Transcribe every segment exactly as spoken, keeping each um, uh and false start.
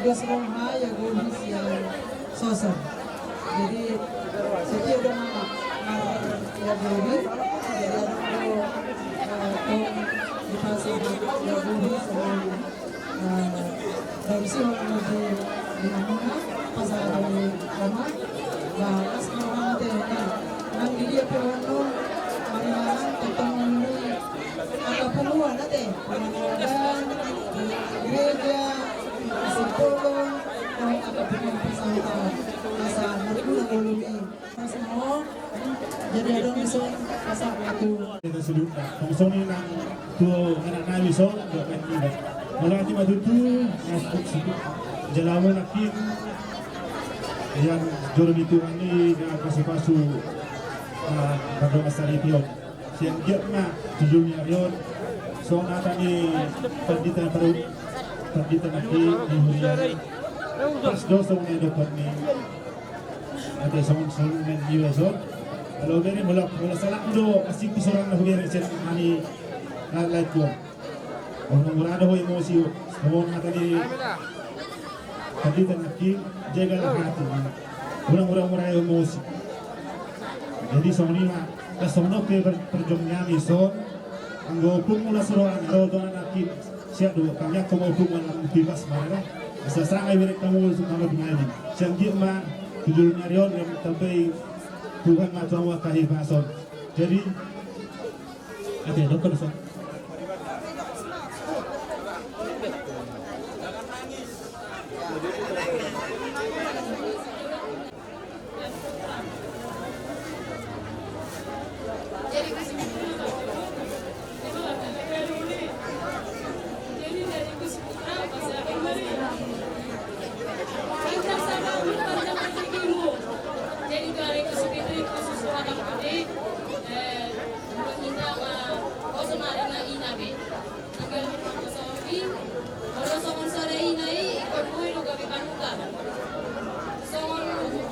Dos roha ia godang sian soson. Jadi setia do mama ia godang. Jadi adong do tong dipasahat ia godang sama. Dari si orang di di mana pasahat dari mama. Bah, pas mama teh kan nang di dia pe wanu marimanan tetong ini. Angka punguan ate, punguan gereja, sipolon, angka punguan pasahat, asa marguna ulaon i. Pas mau, jadi adong dison, asa waktu. Hita sudah, tong songon i nang tu anak nami son, dua kan tidak. Mauliate ma tutu, jala mauliate. Ia jolo ni Tuhan i, na pasupasu, ah, pardongan saripeon. Sian dia ma tu jolo ni ari on. Songon hata ni pandita, pandita nangkin di huria i. Pas do songon na didok ni. Ate songon, songon na didok ni son. Kalau bere molo, molo salah do asing tu sorang na hubere sian ani lain, lain ko. Unang mura do ho emosi, songon hata ni pandita nangkin, jagalah hati. Unang mura-mura emosi. Jadi songon i ma, pas songon on pe per-, perjuangan nami son, anggo pungu las rohana ro tu anak nangkin, siap do, kami anggo mau pungu anak bebas marada. Asa sanga iberek hamu tu mama binai. Sian dia ma, tu jolo ni ari on, yang tambai Tuhan ma tu hamu angka hipas on. Jadi, Ate, dokon so. Jadi, kalau itu seperti itu, sesuatu yang gede, eh, Hita ma, hoso ma ari na ina be. Anggo hoso i, molo songon sada ina i, ingkon boi do gabe panutan. Songon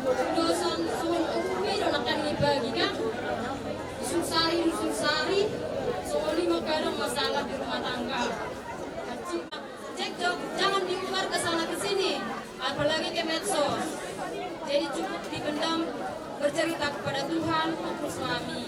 udosan, songon uhum i do nangkin dibagi kan. Dusur sari, dusur sari, songon i ma kadang masalah di rumah tangga. Cekcok, jangan diumbar ke sana ke sini, apalagi ke medsos. Jadi cukup dipendam, bercerita kepada Tuhan maupun suami.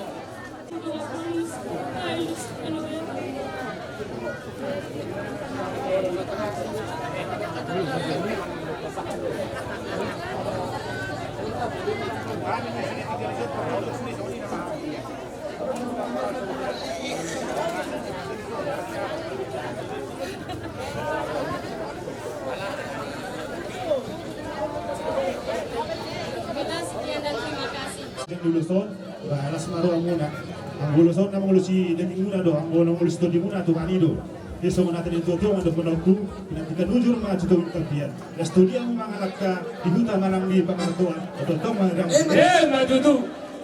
Sekian dan terima kasih. Jadi ulos on, bah, las ma rohamuna. Anggo ulos on na mangolosi dagingmuna do, anggo na mangolosi tondimuna Tuhan i do. Jadi songon hata ni natuatua mandok mandokku, pinantikan ujur ma tu tondi tapian. Las tu dia mangalangka di huta manang di pangarantoan, oto tong manang. Emma tutu.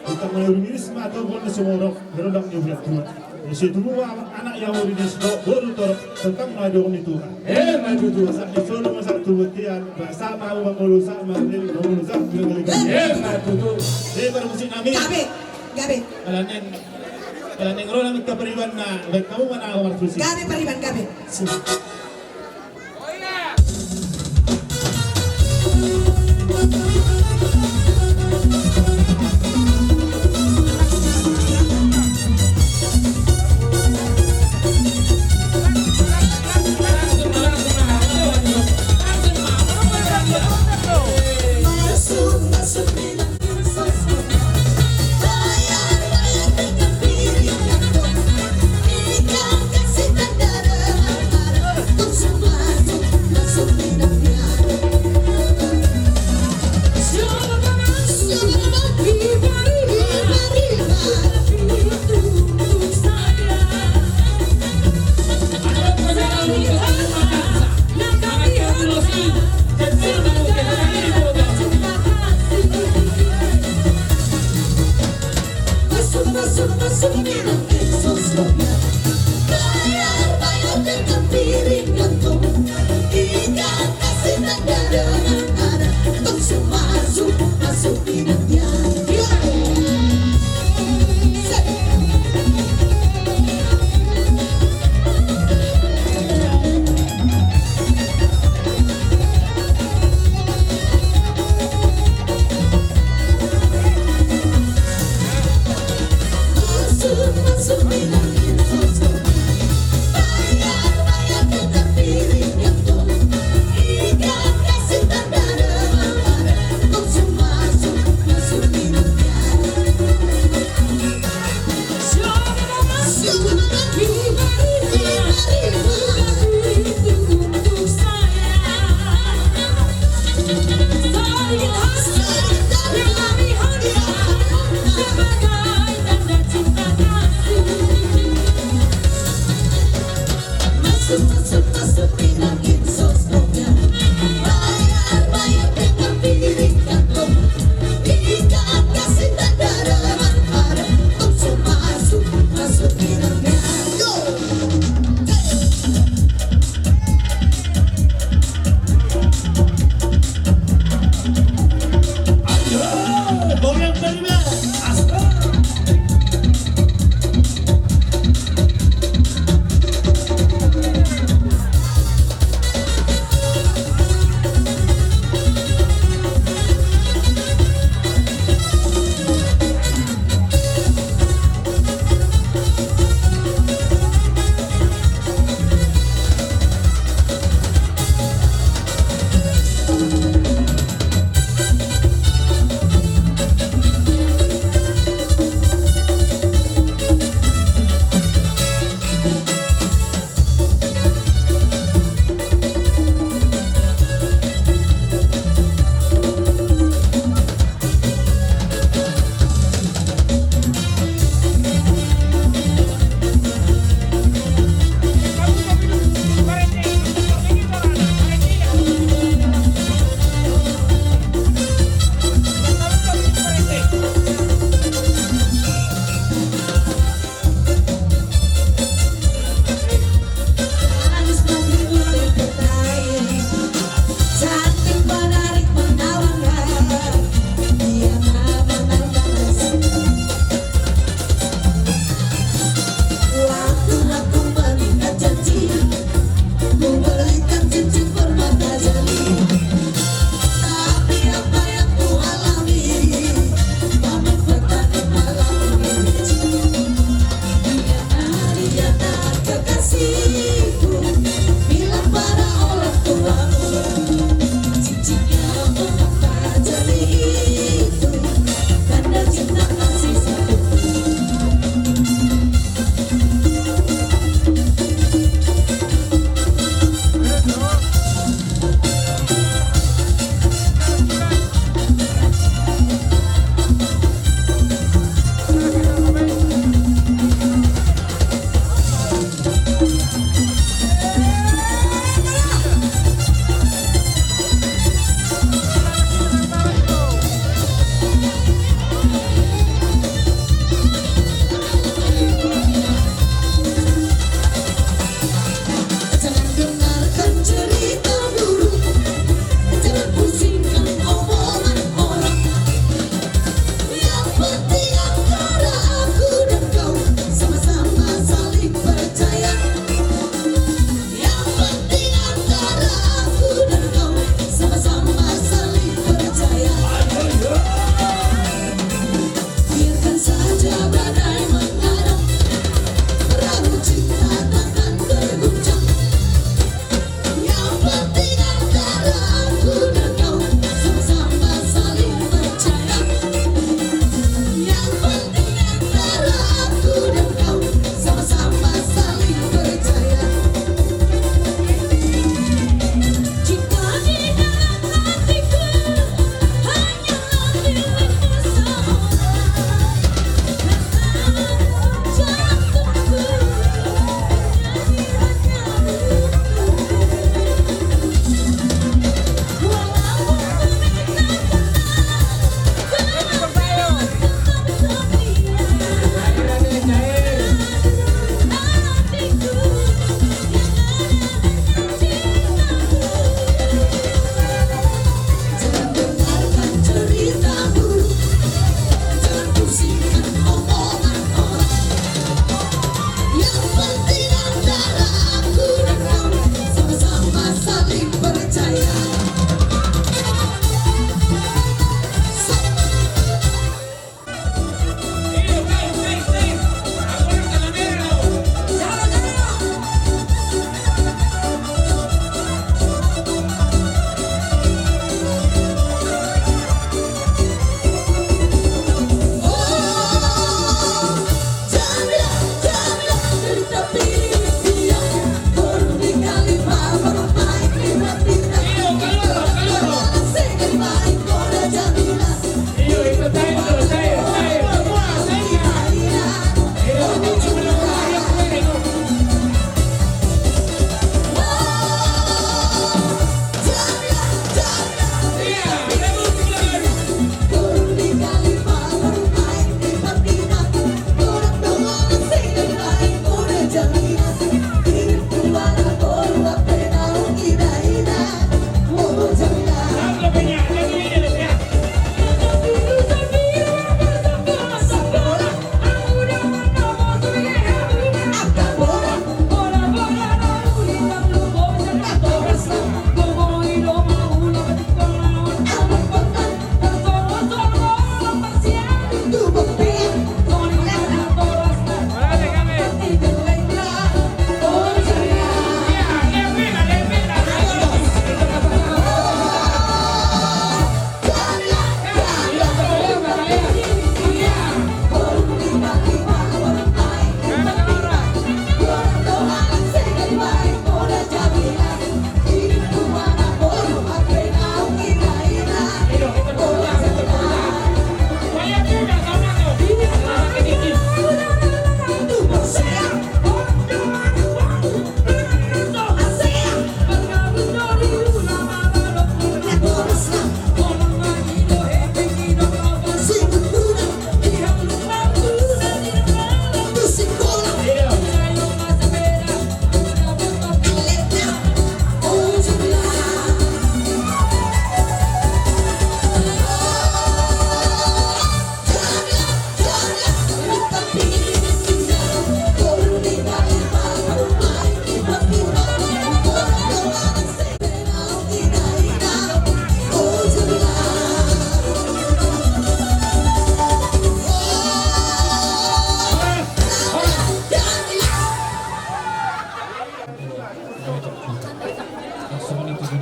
Tentang melalui risma atau bulan semorok, berondang di bulan tua. Isi tubuh anak yang udah di stok, baru torok, tentang melalui orang itu. Emma tutu. Masa di solo, masa tubuh tian, masa mau mangulusak, masa mau mangulusak, juga kali kan. Emma tutu. Jadi pada musik nami. Gabe, gabe. Alaneng, alaneng rola minta periwan na, baik kamu mana awal terus. Gabe periwan, gabe.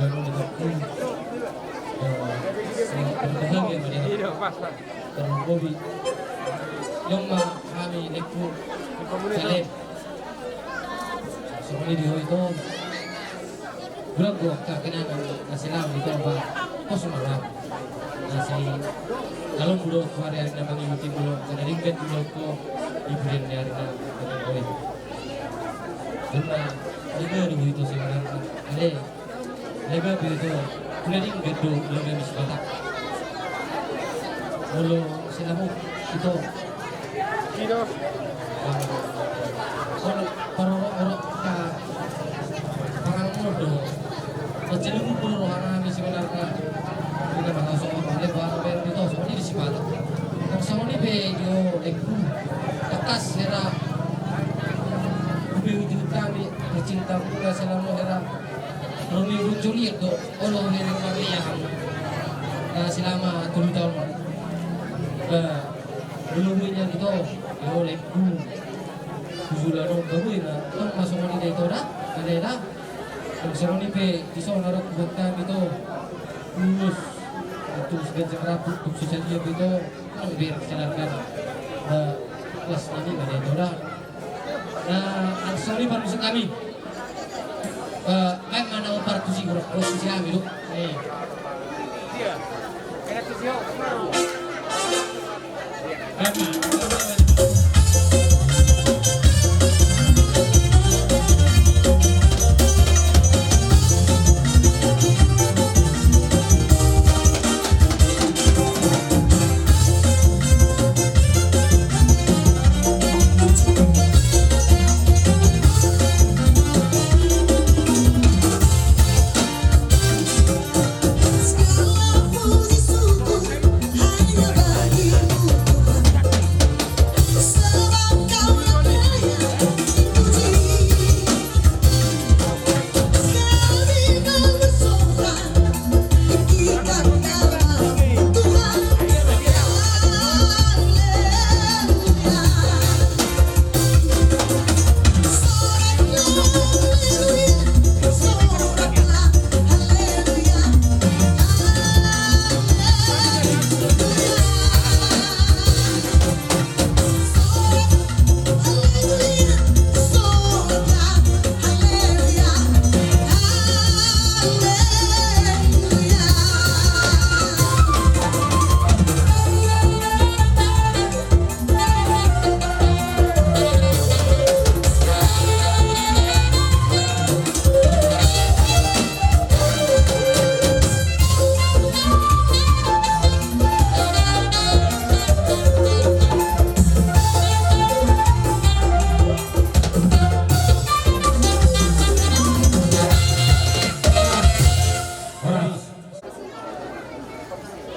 Terbahagia ma dia. Terlebih. Jong ma hami lengku. Salem. Songon i di ho ito. Bulan gua ka kenangan na selama ito ba. Kos malam. Na sai. Kalau bulan kuari ari na mangikuti bulan. Karena ringkat bulan ko. Di bulan ni ari na. Karena oi. Karena. Ini baru itu sebenarnya. Ale. Lega be ito, kula dinggan do, lega be si Batak. Molo silamu, ito. Ito. Olo, parorok-orok ka, parang do. Kecil pun rohana ni sebenarnya. Kita bakal soal, ale baru ber ito, soal ini si Batak. Soal ini be, yo, eh, bekas, era. Ubi uji utami, pecinta pula selalu era. Rumi Runcoliet do, olo hiri Maria. Na selama tolu taon. Ba, belum punya gitu, ya oleh ku. Kusulah dong, baru ya, kan masuk ini dari Toda, ada dah. Yang sama ini pe, di sana ada kubuat kami tuh. Lulus. Itu segala rapi, untuk susah dia gitu. Kan biar kesadaran. Ba, kelas ini ada Toda. Nah, sorry, Pak, musik kami. Eh, kan mana Pak Tusi, Pak Tusi kami, lu. Eh. Iya. Enak tuh, Sio. Kan,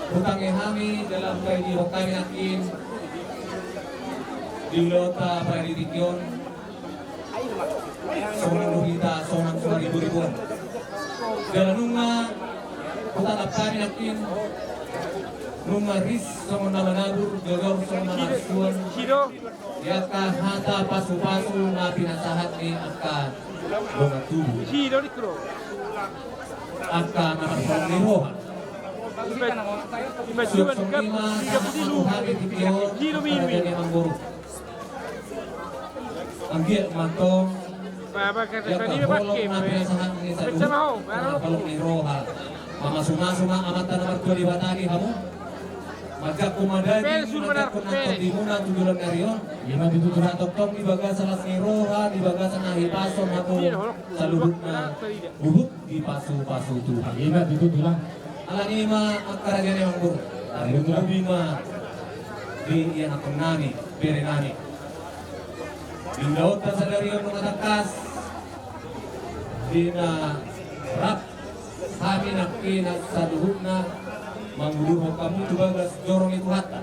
Utangi hami dalam kaidihon hami nangkin di ulaonta pada di tingki on. Sonang do hita, sonang sonang ribu-ribuan. Jala nunga hutatap hami nangkin, nunga ris songon na manabur, jojor songon na marsuan. Di angka hata pasu-pasu na pinasahat ni angka dongan tubu. Angka na marholong ni roha. Suang songon i ma hami di tingki on, angka raja ni amangboru. Anggiat ma antong di angka holong na pinasahat ni saluhut na holong ni roha. Mamasu-masu ma Amanta na martua Debata di hamu. Manjangkon ma daging, manjangkon na tondimuna tu joloan ni ari on. Ima tutu, tulang. Asa tongtong di bagasan las ni roha, di bagasan hahipason hamu saluhutna huhut dipasu-pasu Tuhan. Ima tutu, tulang. Alani i ma angka raja ni amangboru. Ima tutu, tulang. Tarlumobi ma di ianakhon nami, bere nami. Di ulaonta sadari on nunga tangkas. Di na rap hami nangkin saluhutna mangudurhon hamu tu bagas joro ni Tuhanta.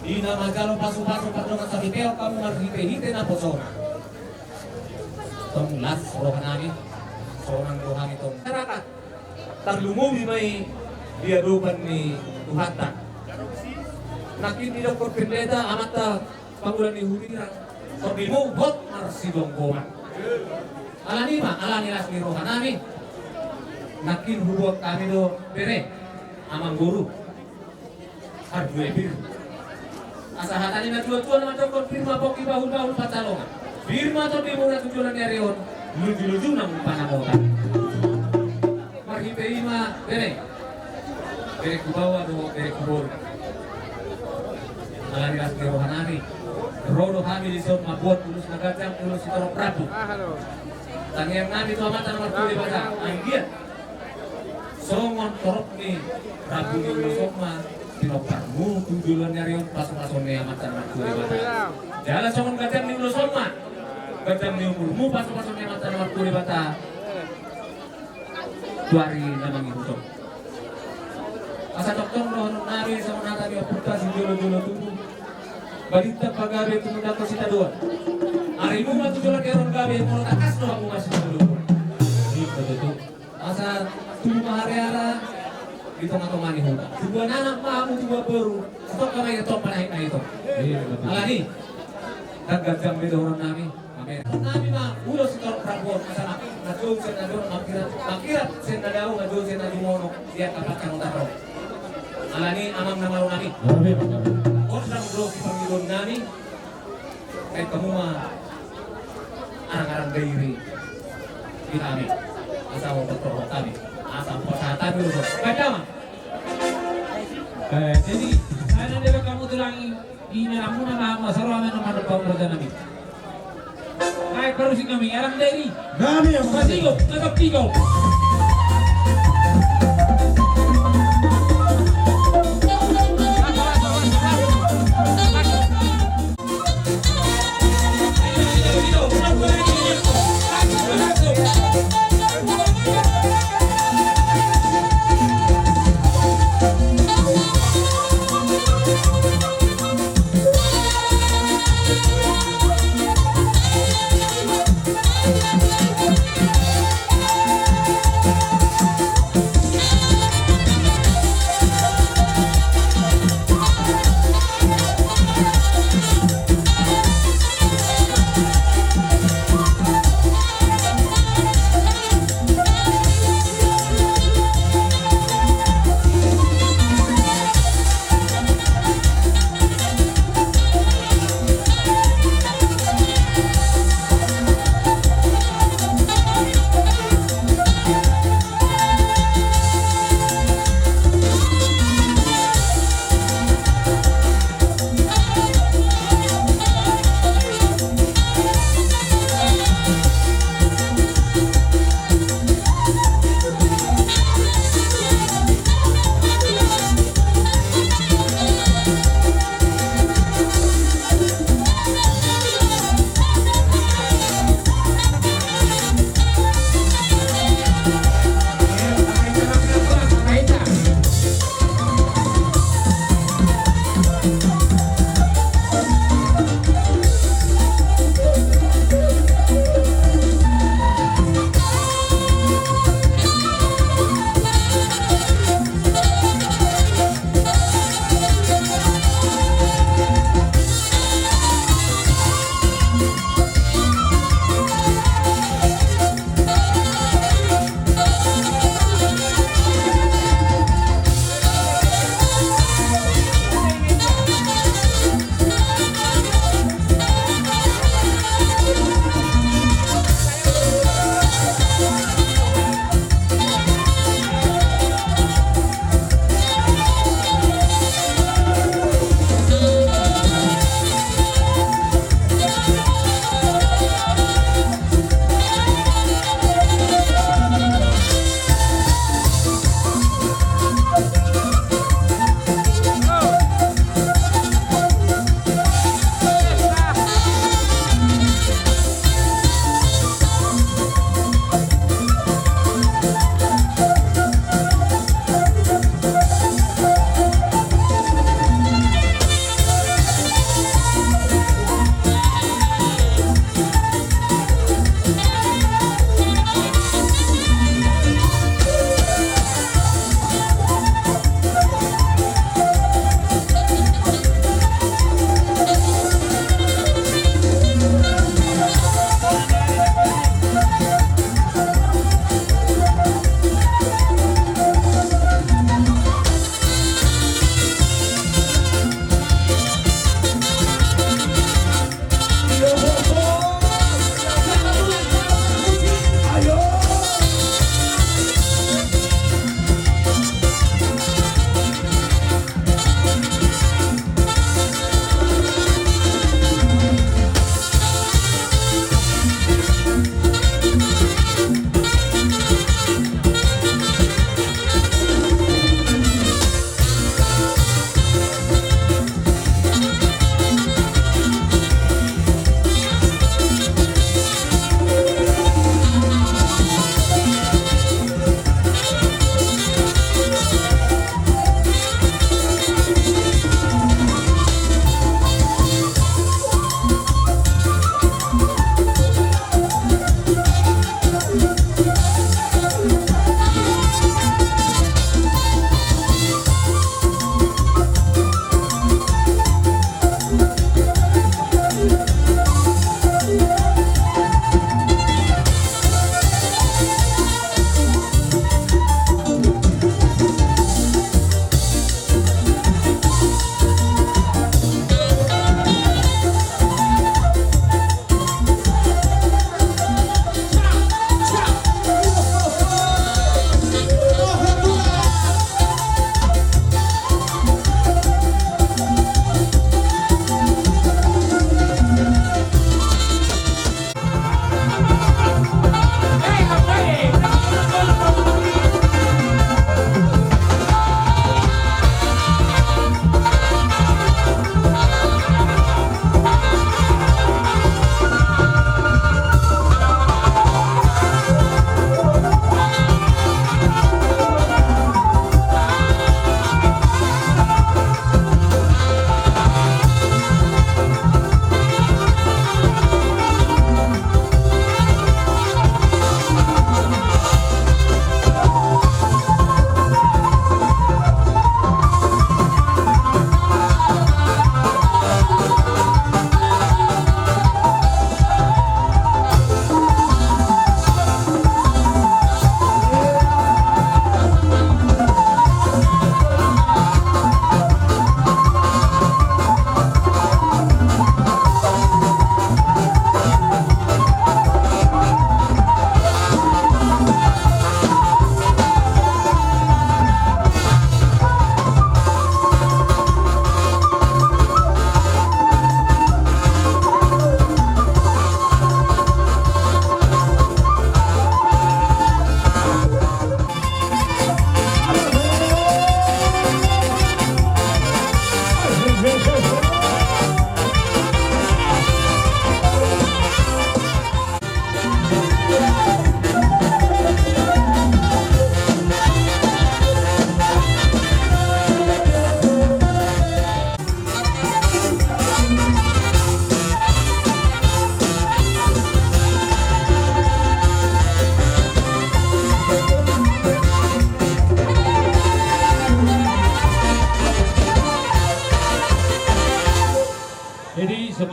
Di na manjalo pasu-pasu pardongan saripeon hamu marhite-hite naposona. Tong las roha nami, sonang roha nami tong. Masyarakat, tarlumobi ma i di adopan ni Tuhanta. Nangkin didokkon pendeta, amanta pangula ni huria, tondimuna hot marsigomgoman. Alani i ma, alani las ni roha nami. Nangkin hubuat hami do bere, amangboru, harbue pir. Asa hata ni natuatua na mandok, pir ma pongki, bahulbahul pansalongan. Pir ma tondimuna tu joloan ni ari on, lujuluju nang panamotan. Marhite i ma bere, bere hubaoa dohot bere huboru. Alani las ni rohanami, ro do hami dison mamboan ulos na ganjang, ulos sitorop rambu. Tangiangnami tu Amanta na martua Debata, anggiat songon torop ni rambu ni ulos on ma pinomparmu tu joloan ni ari on, pasupasu ni Amanta na martua Debata. Jala songon ganjang ni ulos on ma, ganjang ni umurmu, pasupasu ni Amanta na martua Debata tu ari na mangihut on. Asa tongtong dohononnami songon hata ni ompunta sijolojolo tubu: Balintang ma gabe tumundalhon sitadoan. Arimu ma tu joloan ni ari on gabe, molo tangkas do hamu masitadoan. Ima tutu. Asa tubu ma hariara di tongatonga ni huta. Tubuan anak ma hamu, tubuan boru. Sitongka ma i, tong panahit na i tong. Alani, ndang ganjang be dohononnami. Amen. Nami ma ulos sitorop rambu on, asa na, na jou sian na dao, mangkirap, mangkirap sian na dao, na jou sian na jumono, di angka pansamotan ro. Alani, amang na malo nami. Amen. Gondang do sipangidoannami. Baen hamu ma arangaran Dairi di hami, asa hupasahat hami, asa hupasahat hami ulos on. Baen damang. Eh, jadi, sada deba hamu tulang i. Ina namuna ma, ma saroa ma na mandok pamurajanami. Ai, parusinami, arangan Dairi. Nami, amang. Pasigop, tetap tigop.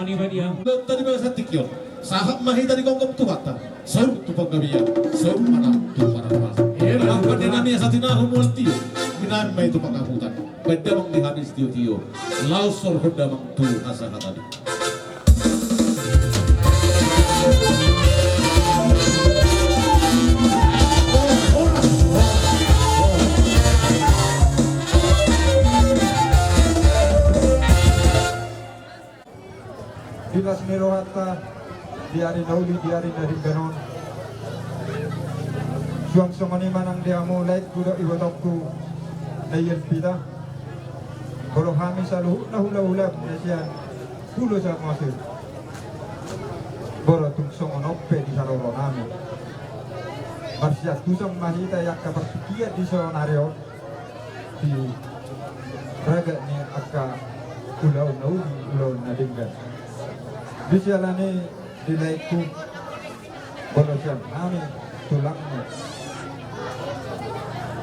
Dohot tadi bagasan tingki on, sahat ma hita digomgom Tuhanta. Saur tu panggabean, saur ma nang tu parhorasan. Ia, angka pande nami asa tinahu mual tio, binahen ma i tu panggabean. Baen damang di hami sitiotio, laos horhon damang tu hasahatan i. Di las ni rohanta, di ari na uli, di ari na denggan on. Suang songon i ma nang di hamu laengku dohot ibotongku na i Elvita. Molo hami saluhutna hulahulam na sian Pulo Samosir, molo tung songon on pe di haroro nami, marsiantusan ma hita i angka partingkian di saonari on. Di ragam ni angka ulaon na uli, ulaon na denggan. Di siala ni i di laengku, molo sian hami tulangmu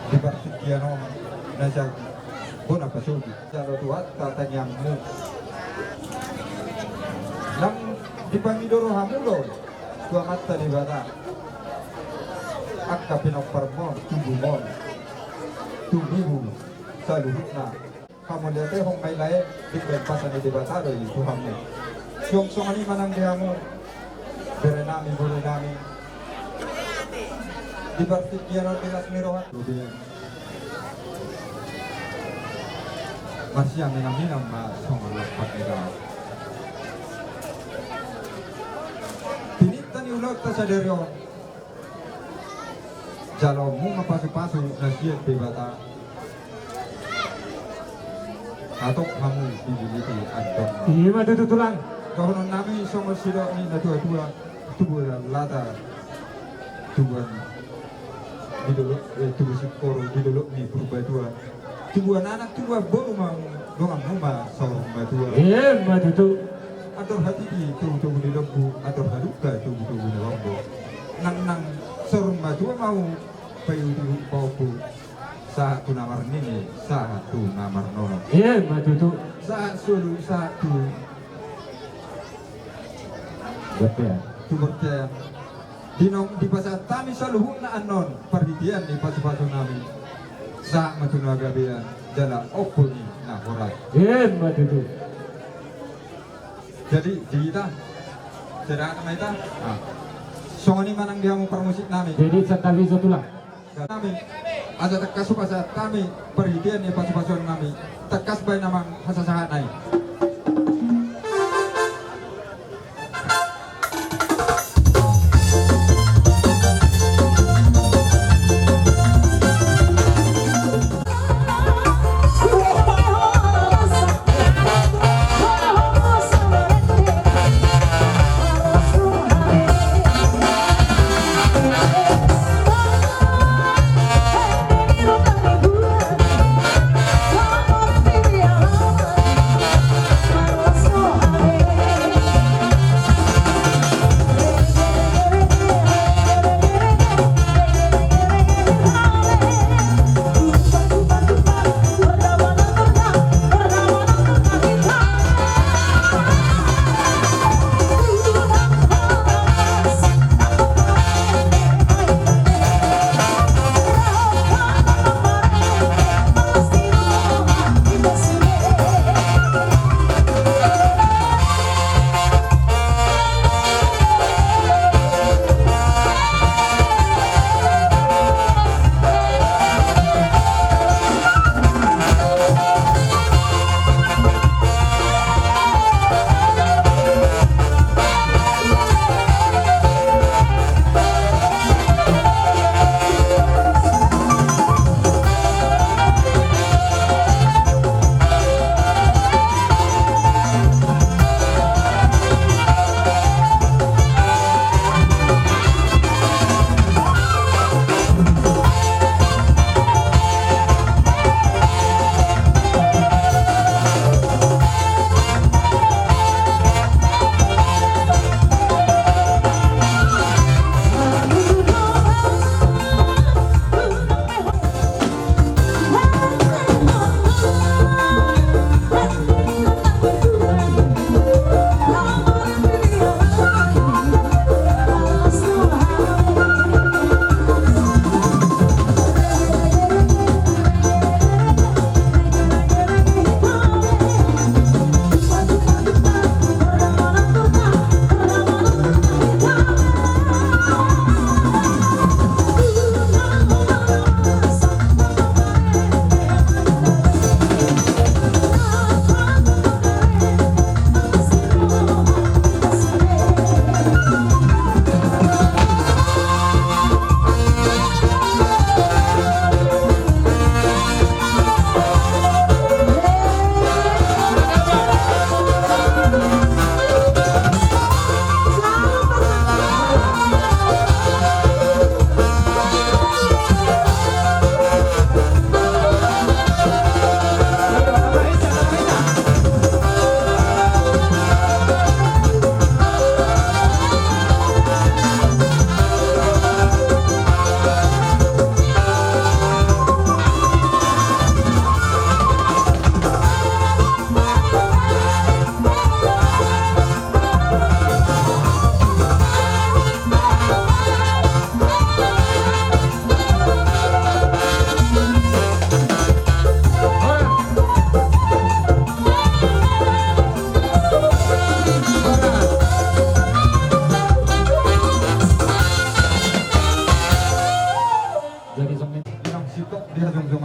di partingkian on na sian bona pasogit, jalo Tuhanta tangiangmu. Nang dipangido rohamu do tu Amanta Debata angka pinomparmon, tubumon, tubumu saluhutna. Hamauliatehon ma i lae, denggan basa ni Debata do i tu hamu. Suang songon i ma nang di hamu, bere nami, boru nami. Di partingkian on di las ni roha. Marsiaminaminan ma songon lampak ni dao. Tininta ni ulaonta sadari on. Jaloonmu ma pasupasu na sian Debata. Hatop hamu dibiliti andorna. I ma tutu, Tulang. Dohonon nami songon sidok ni natuatua, tubuan lata, tubuan di dolok, eh, tubu singkoru di dolok ni Purbatua. Tubuan anak, tubuan boru ma hamu, donganmu ma saur matua. I ma tutu. Andor hatiti togutogu ni lombu, andor halumpang togutogu ni lombu. Nang, nang saur matua ma hamu, paihutihut pahompu, sahat tu na marnini, sahat tu na marnono. I ma tutu. Sahat solu, sahat tu bontean. Tu bontean. Di naung dipasahat hami saluhutna annon, parhitean ni pasupasu nami, sahat ma tu na gabean jala ompu ni na horas. I ma tutu. Jadi di hita, sada nama hita. Nah. Songon i ma nang di hamu parmusik nami. Jadi santabi jo, Tulang. Nami, asa tangkas hupasahat hami parhitean ni pasupasuan nami, tangkas baen amang hasasahatna i.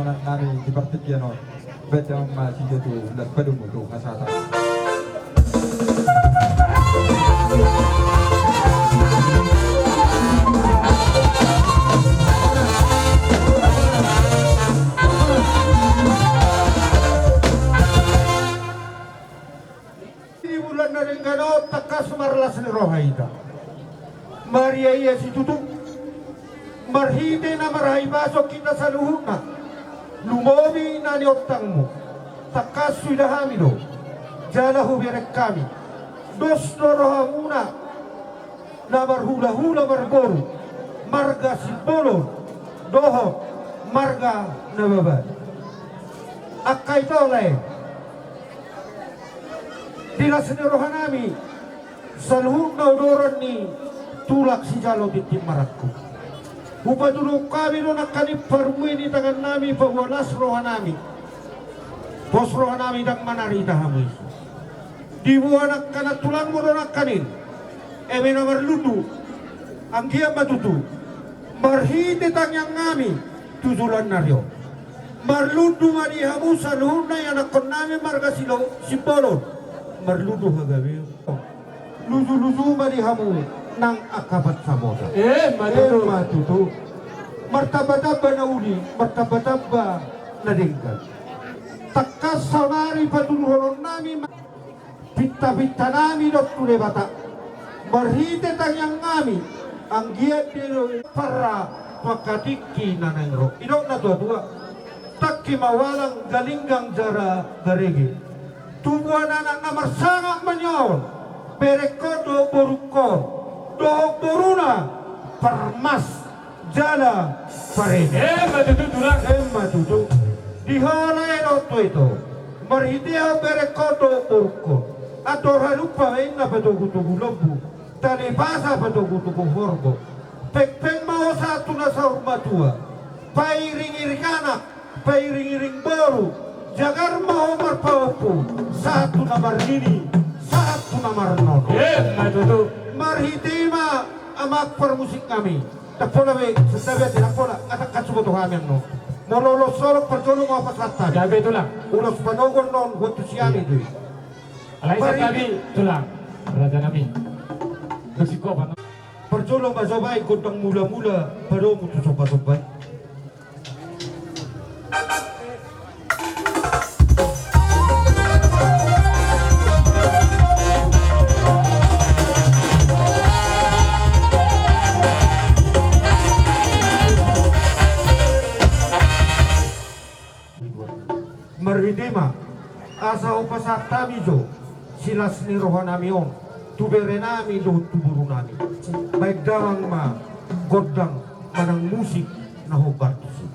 Anak nami di partingkian on, baen damang ma sijolo tu las padomu tu hasahatan. Di bulan na denggan on tangkas marlas ni roha hita. Maria ia situtu. Marhite na marhahipason hita saluhutna. Lumobi na niontangmu. Tangkas huida hami do. Jala hubereng hami. Dos do rohamuna. Na marhulahula marboru. Marga Simbolon. Dohot. Marga Nababan. Angka ito lae. Di las ni rohanami, saluhutna udoran ni tulang sijalo tintin marangkup. Hupatuduhon hami do nangkaning parbue ni tangannami paboa las rohanami. Pos rohanami ndang manarita hamu isi. Diboan angka nantulangmu do nangkaning. Eme na marlundu. Anggiat ma tutu. Marhite tangiangnami tu joloan ni ari on. Marlundu ma di hamu saluhutna ianakkonnami marga Silo-, Simbolon. Marlundu hagabeon. Lujuluju ma di hamu nang angka pansamotan. Emma tutu. Emma tutu. Martambatamba na uli, martambatamba na denggan. Tangkas saonari patuduhononnami ma- Pintapintanami do tu Debata. Marhite tangiangnami, anggiat didok parra tu angka tingki na naeng ro. Didok natuatua. Tangki ma ualang, galinggang jala garege. Tubuan anak na marsangap ma nion. Berengkon dohot borungkon. Dohot boruna parmas. Jala pareme. Emma tutu, tulang. Emma tutu. Di ho lae dohot ho ito. Marhitehon berengkon dohot borungkon. Andor halumpang ma inna patogutogu lombu. Tali pasa patogutogu horbo. Pengpeng ma ho sahat tu na saur matua. Pairingiring anak. Pairingiring boru, jagar ma ho marpahompu, sahat tu na marnini, sahat tu na marnono. Emma tutu. Marhite i ma amang parmusiknami. Ndang pola be, santabi ate, ndang pola, nga tangkas huboto hami annon. Molo ulos holong parjolo ma pasahat hami. Gabe tulang. Ulos panogu annon, huantusi hami do i. Alai santabi tulang, rajanami. Musik kopan. Parjolo ma jo baen gondang mulamula, padomu tu sombasomba i. Marhite ma, asa hupasahat hami jo silas ni rohanami on tu berenami dohot tu borunami. Baen damang ma gondang manang musik na hombar tusi.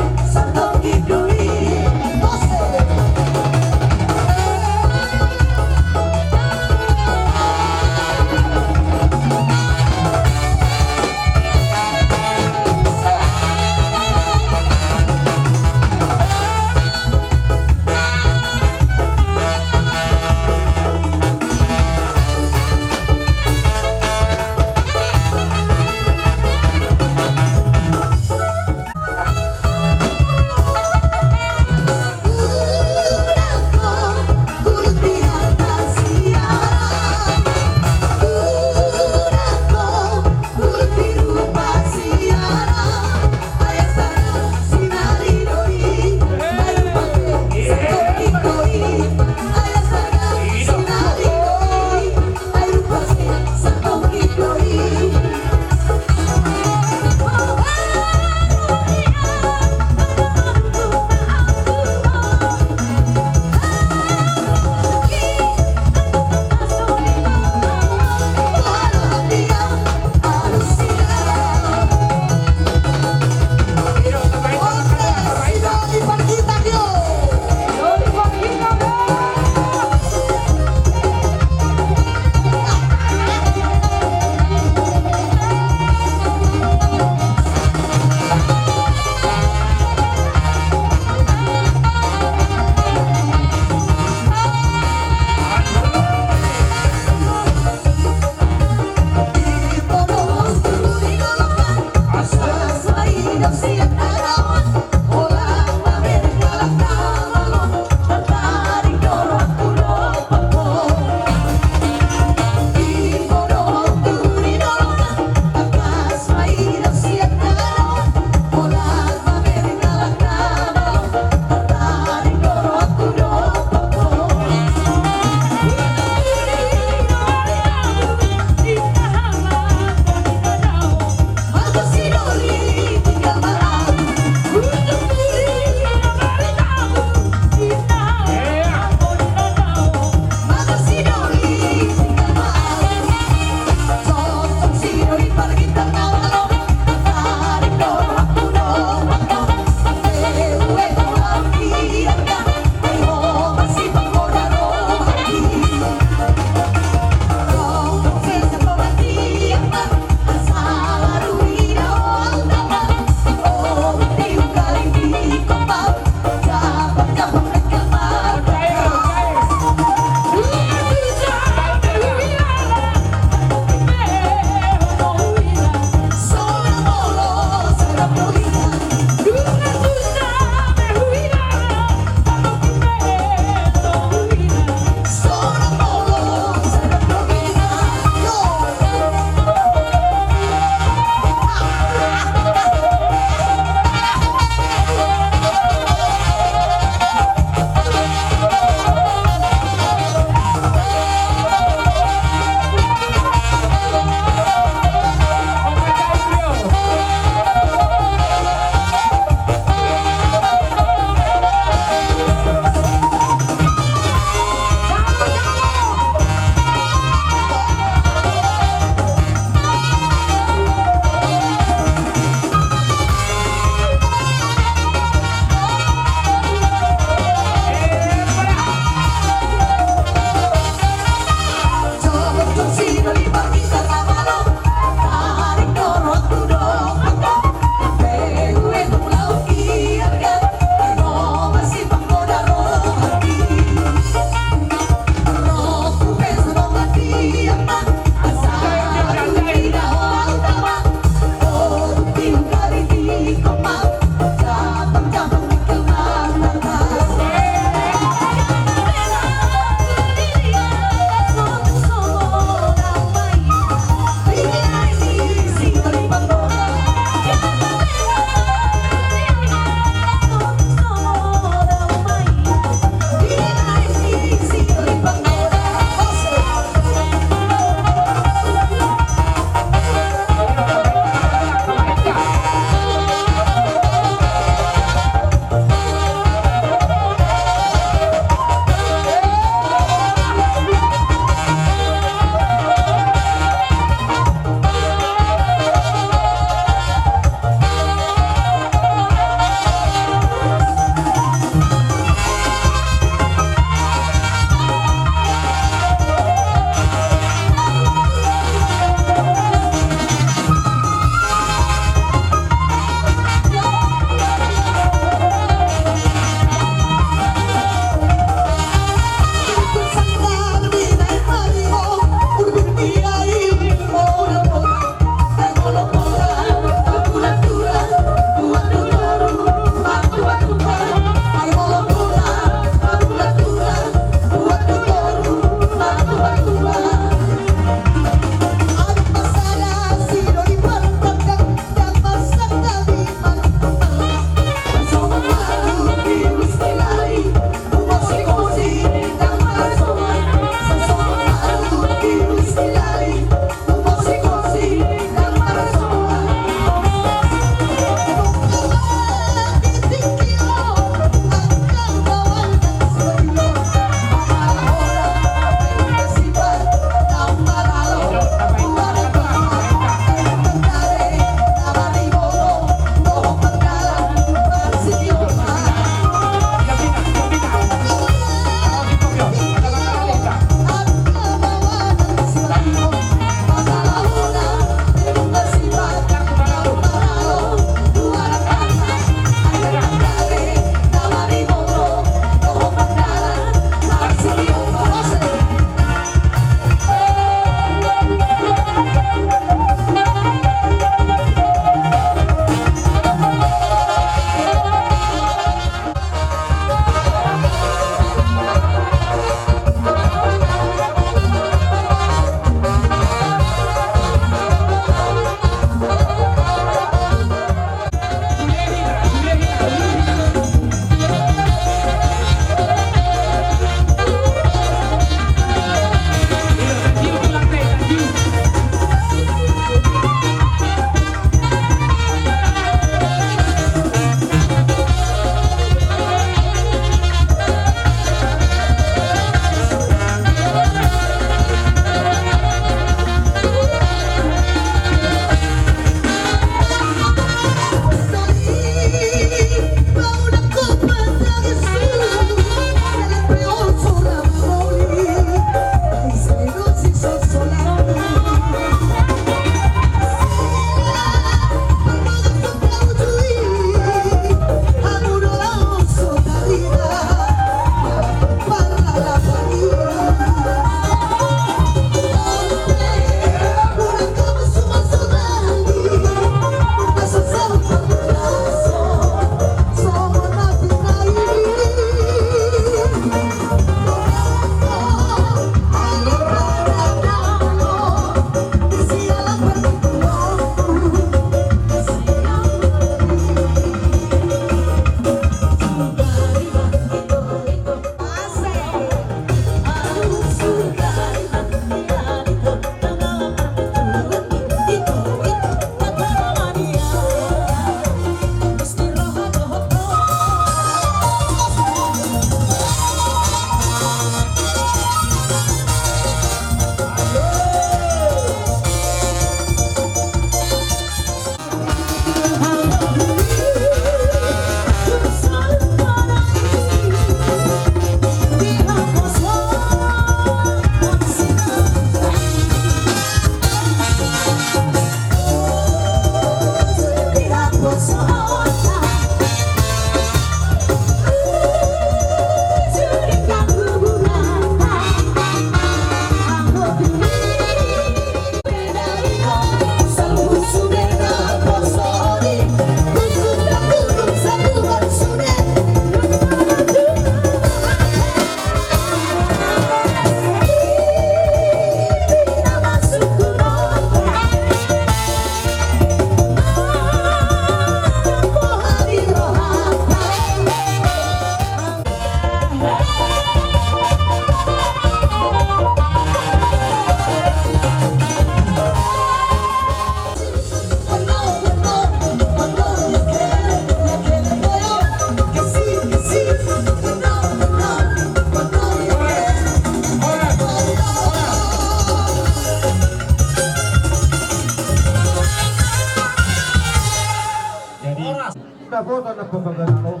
Dapotan na pabagaran on,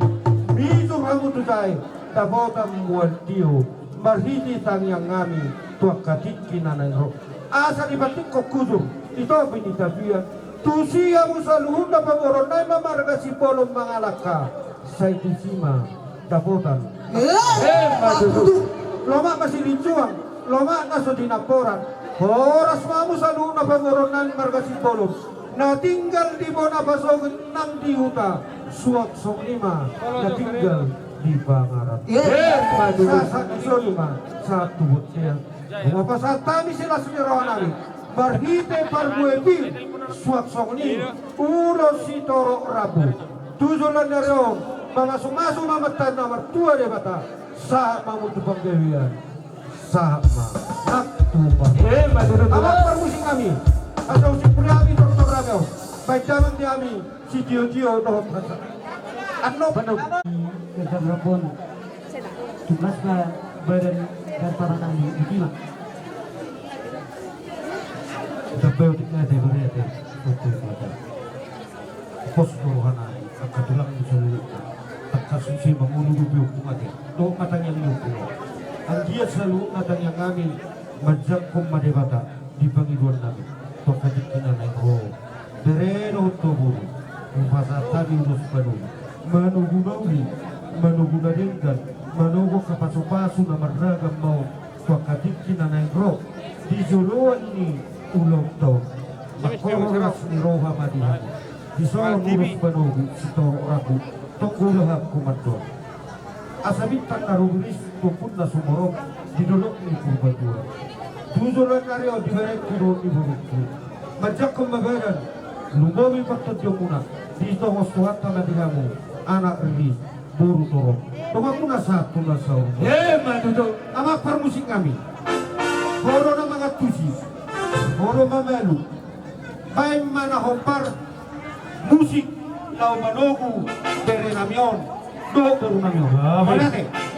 mijur hamu tu jae, dapotan mual tio, marhite tangiang nami tu angka tingki na naeng ro. Asa dipatingkok hujur di topi ni tapian, tusi hamu saluhutna pamoruon nami ma marga Simbolon mangalangka, sai tusi ma dapotan. Eh, lomak ma silinjuang, lomak na so tinamboran. Horas ma hamu saluhutna pamoruon nami marga Simbolon. Na tinggal di bona pasogit nang di huta, suang songon i ma na tinggal di pangarantoan. Sahat tu son ma, sahat tu bontean. Nunga pasahat hami silas ni roha nami marhite parbue pir, suang songon i ulos sitorop rambu. Tu joloan ni ari on, mamasumasu ma amanta na martua Debata, sahat ma hamu tu panggabean. Sahat ma nang tu panggabean. Amang parmusik nami, asa usimpul hami tortor nami on, baen damang di hami sitiotio dohot rasa. Annon. Kerja berapun tugas ba badan dan parangan di, di kima. Sampai utik na saya beri ya. Pos do rohana angka tulang ni saluhutna. Tangkas muse mangolu dope ompung ate dohot ma tangiang ni ompung on. Anggiat saluhutna tangiang nami manjangkon ma Debata di pangidoan nami tu angka tingki na naeng ro. Bere dohot boru, hupasahat hami ulos panogu, manogu na uli, manogu na denggan, manogu angka pasupasu na marragam ma on tu angka tingki na naeng ro di joloan ni ulaonta on. Mangkorhon las ni roha ma di hami. Dison ulos panogu sitorop rambu, tonggo ulahanku mandok. Asa bintang na rumiris tu ombun na sumorop di dolok ni Purbatua. Tu joloan ni ari on di berengku dohot di borungku, manjangkon ma badan, lumobi partondionmuna, ditongos Tuhanta ma di hamu anak riris, boru torop, donganmuna sahat tu na saur. Emma tutu. Amang parmusik nami, ho do na mangantusi, ho do mamalu. Baen ma na hombar musik laho manogu bere nami on dohot boru nami on. Mauliate.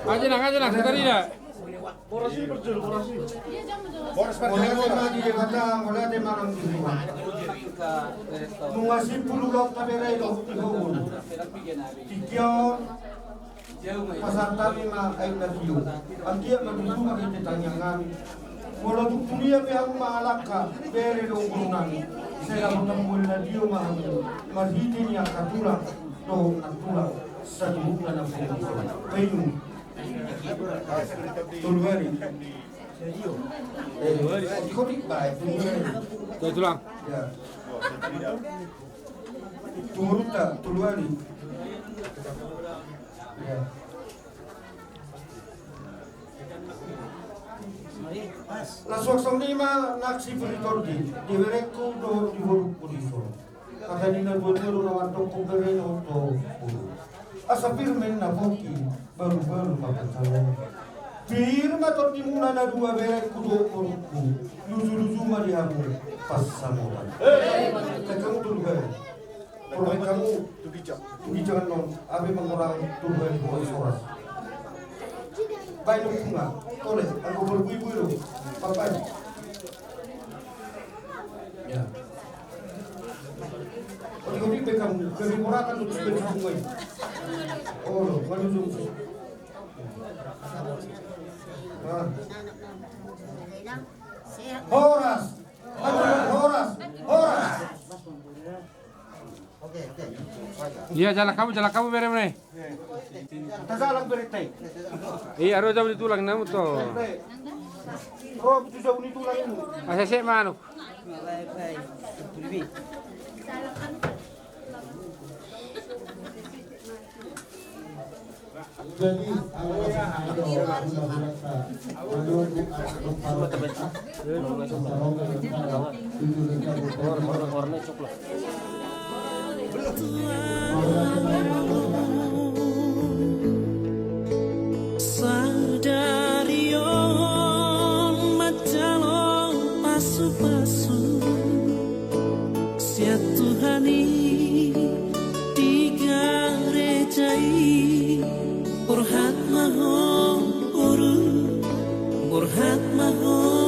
Aja nang, aja nang, sebentar ini. Mauliate ma di Debata, mauliate ma nang di rumah. Nunga simpul ulaonta bere dohot di hohom. Tingki on pasahat hami ma aek na tio. Anggiat ma tutu marhite tangiang nami, molo tung tudia pe hamu mangalangka bere dohot boru nami, sai dapotan mual na tio ma hamu marhite ni angka tulang dohot nantulang saluhutna na painum. Tolu ari. Eh, kotik-kotik bae, tolu ari. Tulang. Ya. Tolu ta, tolu ari. Ya. Laos songon i ma nang sipir ni tondi, di berengku dohot di borungku dison. Hata ni natuatua do na mandok, bere na hot do. Asa pir ma inna pongki, barubaru ma pansalongan. Pir ma tondimuna na dua, berengku dohot borungku, lujuluju ma di hamu pansamotan. Baen hamu tu ginjang annon, abe mangorang tu baen boras. Baen do punga, tole, anggo marbuibui do, baen. Ya. Otik-otik pe hamu, gabe murakan do tu baen punga i. Olo, manu jom. Ah. Horas. Horas. Horas. Iya, jalang hamu, jalang hamu, bere, bere. Tajalang bere tai. Iya, ro jabu ni tulang namu to. Ro jabu ni tulang namu. Asa sek manuk. Jadi, awal saya ada orang sudah merasa menunggu atau Sadari on manjalo pasu-pasu sian Tuhan i di gareja i. Borhat ma ho boru, borhat ma ho